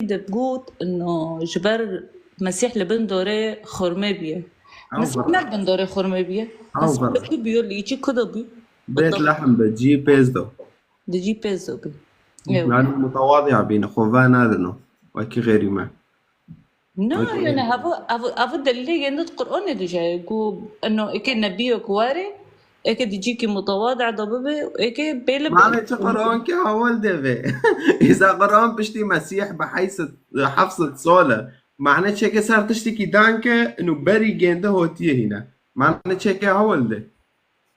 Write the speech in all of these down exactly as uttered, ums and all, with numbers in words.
Dibgot, no, ji ber Mesîh li bin dorê xurmê bûye. Mesîh ne bin dorê xurmê bûye. Mesîh li ku bûye, li îçî ku de bû? Bêt Lehem bi cî pêz do. Di cî pêz do bû. Ew. Yani mutewadiya bîne, xwe ve nadino. Wekî xêrî me. Na, yani hava, hava, hava delîlê gende di Qur'anê dije. Ku eno eke nebiyek were, eke di cîkî mutewadi de bibe, eke bêle be. Mane çi Qur'an ki hawal de be. Îsa Qur'an piştî Mesîh bi heyset, heft sed sole. Mane çeke ser tiştekî dan ke inu berî gende hotiye hîne. Mane çeke hawal de.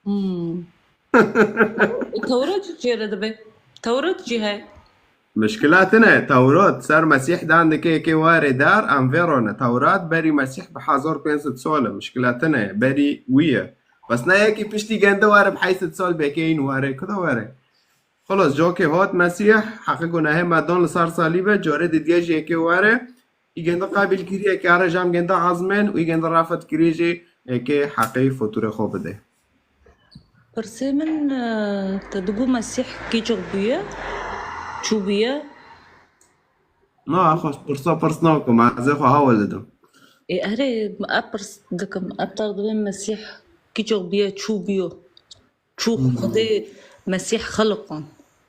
Hmm. Tewrat jî çêre dibe. Tewrat jî heye. Mişkila tine, Tewrat ser Mesîh dan dike yekê warê dar, em vê rone. Tewrat berî Mesîh bi hezar pênc sed sal e. Mişkila tine, berî wî ye. Bes ne yekî piştî gende were bi heyt sed sal bêkeyîn were. Kuda were? Xelas, cokê hot Mesîh, heqê gunehê me don li ser salîbe, corê didiye jî yekê were. Î gende qabil kiriye ke are jam gende azmên û î gende rafet kiriye jî eke heqê faturê xwe bide. Pirsê min, e, te digo Mesîh kîçok bûye, çû bûye? Na, xwe pirsa pirs nakim, ez ê xwe hawal didim. Ê, erê, e pirs dikim, e pirs dibê Mesîh kîçok bûye, çû bûyo? Çû Xwedê Mesîh xiliqon?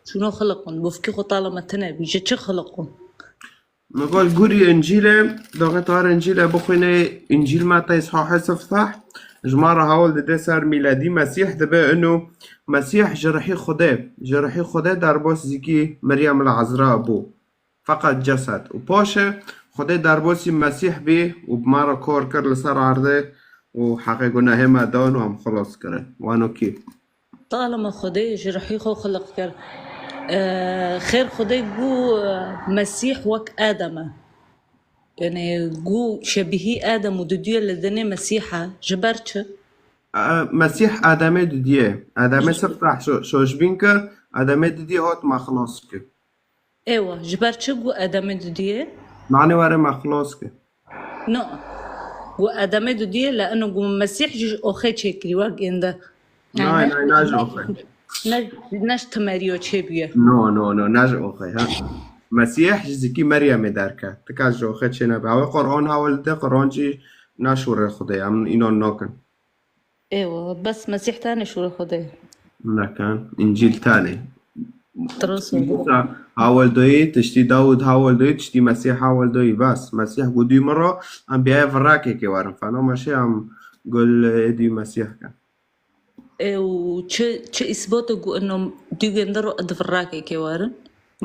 Çûno xiliqon? Bofkî xwe tala me tine bî, ji çi xiliqon? Nigol gurî Încîlê, doxê tar Încîlê bixwînê, Încîl Metey sahê siftah, ji me re hewl dide ser mîledî Mesîh dibe inu Mesîh ji rihî Xwedê, ji rihî Xwedê derbas zikî Meryem li Ezra bû. Feqet cesed. Û paşê Xwedê derbasî Mesîh bî û bi me re kar kir li ser erdê û heqê gunehê me dan û em xilas kirin. Wano kî? Talima Xwedê ji rihî xwe xiliq kir. E, xêr Xwedê gu, e, Mesîh wek Adem e. Yani gu şebîhî Adem û dudiye li dinê Mesîh e. Ji ber çi? E, Mesîh Ademê dudiye. Ademê siftah şo-, şoşbîn kir, Ademê dudiye hot me xilas kir. Ewa, ji ber çi gu Ademê dudiye? Mane were me xilas kir. No. Gu Ademê dudiye, le eno gu Mesîh ji oxê çêkirî, wek ênde. Nay, nay, ne ji oxê. Ne, ne ji timeriyo çêbûye. No, no, no, ne ji oxê, ha. Mesîh ji zikî Meryemê derket. Tika ji oxê çê nebe. Ew Qur'an hewl dide, Qur'an jî ne şûrê Xwedê, em înan nakin. Ewa, bes Mesîh tane şûrê Xwedê. Nekin, Încîl tane. Tiştî Musa haweldoyî, tiştî Dawud haweldoyî, tiştî Mesîh haweldoyî, bes. Mesîh gu dû min re, em biyayê virakekê werin. Fena meşê em gul ê dû Mesîh kin. E, û çi, çi îsbot e ku ino dû gende ro di virakekê werin?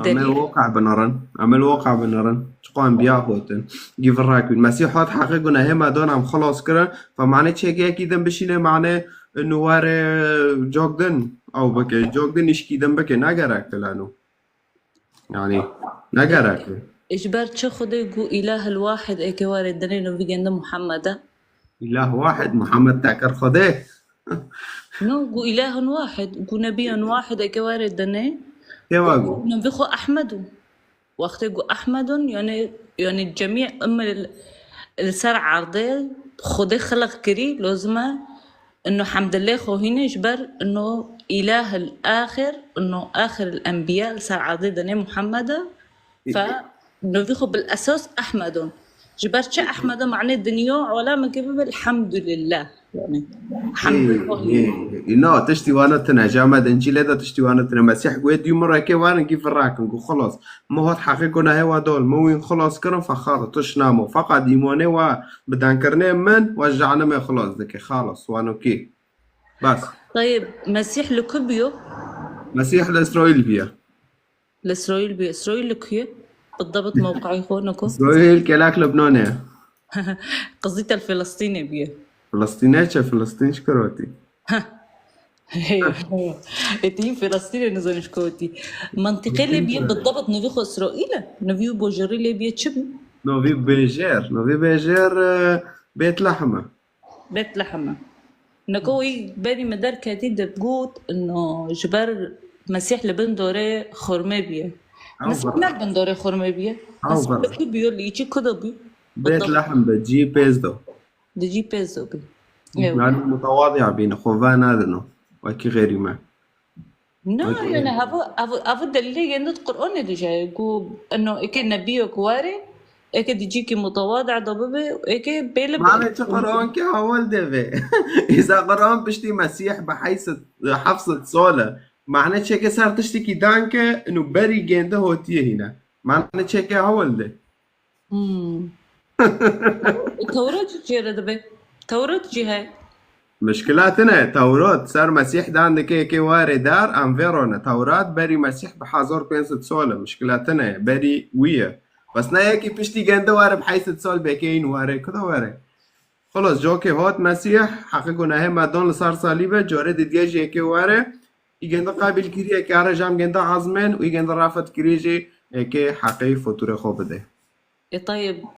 Em ê li waqe binirin. Em ê li waqe binirin. Çiqo em biya hotin. Gî virak bîn. Mesîh hat heqê gunehê me dan em xilas kirin. Fe mane çêke yekî din bişîne mane inu were cok din ew bike. Cok din îşkî din bike. Ne gerek e leno. Yani, ne gerek e. E, ji ber çi Xwedê gu îlahil wahid eke were dinê no vî gende Muhammed e? Îlah wahid, Muhammed tekir Xwedê. No, gu îlahun wahid, gu nebiyun wahid eke were dinê. Kêwa gu? Nevî xwe Ehmed û. Wextê gu Ehmedun, yani, yani cemî emmê li, li ser erdê Xwedê xiliq kirî, lozim e ino hemdilê xwe hîne ji ber ino îlahil axir, ino axiril enbiya li ser erdê dinê Muhammed e. Fe Novî xwe bil esas Ehmedon. Ji ber çi Ehmedon? Mane dinya alemekê bibe elhamdülillah. Yani, Ê, hemdê xwe ê, hîne. ê, na, tiştî wana tine. Ji Ehmed Încîlê de tiştî wana tine. Mesîh gu ê dû min reke warin gî virakin. Gu xilas. Min hat heqê gunehê wa dol. Min wîn xilas kirin feqat tiş namo. Feqat îmanê wa bi dankirinê min wa ji cehennemê xilas dike. Xalas. Wano kî. Bas. Tayeb, Mesîh li ku bûyo? Mesîh li Îsraîl bûye. Li Îsraîl bûye. Îsraîl li ku ye? Bidebit mewqeyê xwe niko. Îsraîl kelak Lebnanê ye. Qizî te li Filistînê bûye. Filistînê çi? Filistîn ji ku re hatî? Ê, tu yî Filistînê nizanî ji ku hatî. Mentiqê lê bûye bidebit nivî xwe Îsraîl e. Nivî û bojêrî lê bûye çi bû? Novî bêjêr. Novî bêjêr, e, Bêtlehem e. Bêtlehem e. Niko wî berî me derketî digot, no, ji ber Mesîh li bin dorê xurmê bûye. Ew Mesîh ber- ne bin dorê xurmê bûye. Ew Mesîh ber- li ku bûyo, li îçî ku de bû? Bêtlehem bi cî pêz do. Di cî pêz do bû. Ew. Yani mutewadiya bîne, xwe ve nadino. Wekî xêrî me. Na, yani, hava, hava, hava delilê gende di Qur'anê de jî heye ku eno eke nebiyek were, eke di cîkî mutewadi de bibe, eke bê li Mane çi Qur'an ki hawal de ve. Îsa Qur'an piştî Mesîh bi heyset, heft sed sal e. Mane çeke ser tiştekî dan ke inu berî gende hotiye hîne. Mane çeke hawal de. Hmm. Tewrat jî çêre dibe. Tewrat jî heye. Mişkila tine, Tewrat ser Mesîh dan dike eke ware dar, em vê rone. Tewrat berî Mesîh bi hezar pênc sed sal e. Mişkila tine, berî wî ye. Bes ne yekî piştî gende ware bi heyset sal beke în ware. Kuda ware? Xelas, coke hot Mesîh, heqê gunahê me dan li ser salîbe, care didiye jî eke ware. Î gende qabil kiriye ke are jam gende azmen û î gende rafet kiriye jî eke heqê faturê xwe bide. E tayeb,